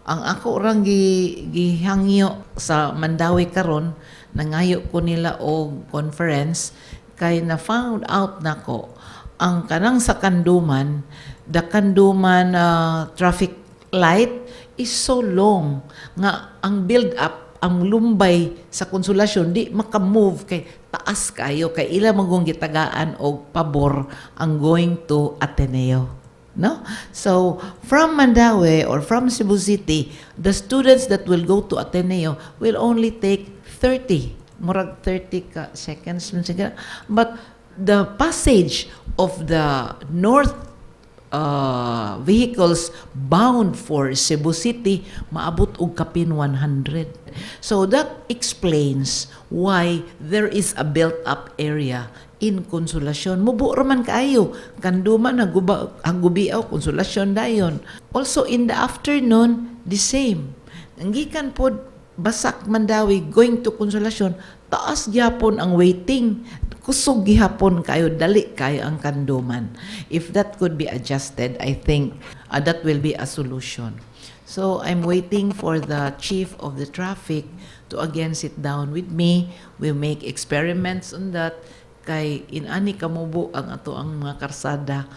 Ang ako orang gihangyo sa Mandaue karon, nangayo ko nila og conference kay na found out nako ang kanang sa Canduman, the Canduman traffic light is so long nga ang build up, ang lumbay sa Konsolasyon di maka-move kay taas kayo, kay ila magong gitagaan og pabor ang going to Ateneo, no? So, from Mandaue or from Cebu City, the students that will go to Ateneo will only take 30, murag 30 ka seconds man siguro. But the passage of the north vehicles bound for Cebu City maabot og kapin 100. So that explains why there is a built-up area in Consolacion. Mubo raman kaayo. Canduman, haguba, Hagubiaw, Consolacion dayon. Also in the afternoon, the same. Ang gikan pod Basak, Mandaue going to Consolacion, taas gyapon ang waiting. Kusog gihapon kayo, dali kayo ang Canduman. If that could be adjusted, I think that will be a solution. So I'm waiting for the chief of the traffic to again sit down with me. We make experiments on that kay inani kamubo ang ato ang mga karsada.